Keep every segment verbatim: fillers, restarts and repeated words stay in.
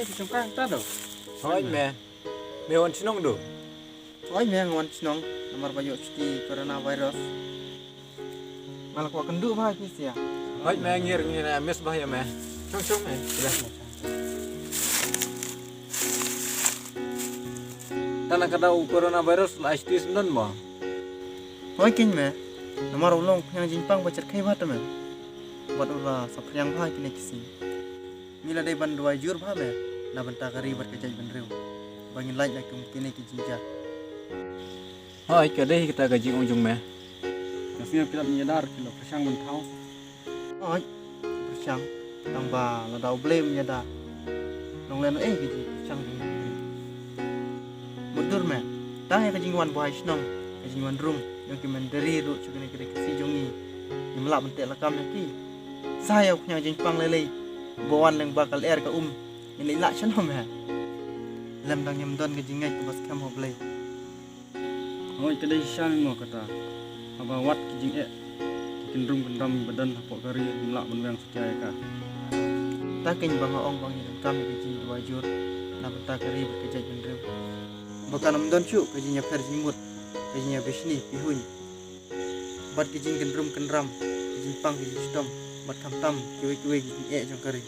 Shong kang ta do. Hoi me. Me wan chnong do. Hoi me, nga wan chnong. Namar ba ïoh chuti coronavirus. Nga la kwah kynduh bha ki sia. Hoi me, ngir ngir mes bha ïa me. Shong shong me. Tana ka dau coronavirus la ai chuti sndon mo. Hoi keiñ me. Namar u long pynïang jingpang ba cherkhei bha te me. Bad u la saphriang bha kine ki sngi. Ngi la dei ban duwai jur bha me na bynta ka ri bad ka jaitbynriew ba ngin lait na kum kine ki jingjia. Hooid, ka dei kata ka jingong jong me. Nga sngew ki lad ngi dar ki la pyrshang ban thaw. Hooid, pyrshang tang ba lada U Blei um ïada nong lehnoh ei ka jingpyrshang jong ngi. Mutdur me, tang ïa ka jingwan buhai shnong, ka jingwan rung jong ki mynder ruh sha kane ka ri Khasi jong ngi, ngim lah ban teh lakam ïa ki. Sa ïa u khñiang jingpang lei lei ba wan lyngba ka lyer ka um, ngin ïa lah shano me? Lem dang ngim don ka jingngeit kaba skhem ha U Blei. Hooid, ka dei shisha mo kata. Haba wat ki jingeh ki kynrum kynram ba don hapoh ka ri, ngim lah ban weng satia ïa ka. Ta keiñ ba nga ong ba ngi donkam ïa ka jingduwai jur na bynta ka ri bad ka jaitbynriew. Ba kan ym don shuh ka jingïapher jingmut, ka jingïabishni pihuiñ, bad ka jingkynrum kynram, ka jingpang ka jingshitom, bad khamtam kiwei kiwei ki jingeh jong ka ri.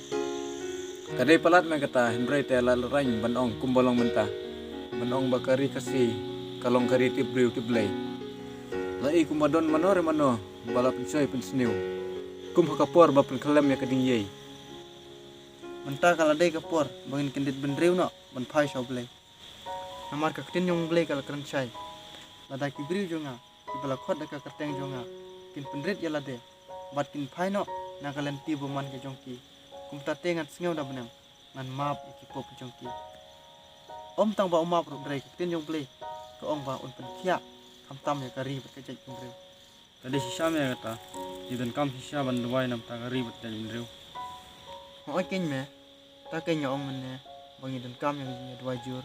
Ka dei palat me kata, hynrei te la lehrain ban ong kumba long mynta, ban ong ba ka ri Khasi ka long ka ri tip briew tip Blei. La i kumba don mano re mano ba la pynshoi pynsniew. Kum ha ka por ba pynkhlem ïa ka ding ïei. Mynta ka la dei ka por ba ngin kyndit bynriew noh ban phai sha U Blei. Namar ka ktien jong U Blei ka la kren shai, lada ki briew jong nga kiba la khot da ka kyrteng jong nga kin pynrit ïa lade bad kin phai noh na ka lynti bymman ka jong ki, kumta te ngan sngew da bneng, ngan map ïa ki pop jong ki. Ym tang ba u map ruh, hynrei ka ktien jong U Blei ka ong ba un pynkhiah khamtam ïa ka ri bad ka jaitbynriew. Ka dei shisha me kata, ngi donkam shisha ban duwai na bynta ka ri bad ka jaitbynriew. Hooid keiñ me, ta keiñ nga ong mynne ba ngi donkam ïa ka jingduwai jur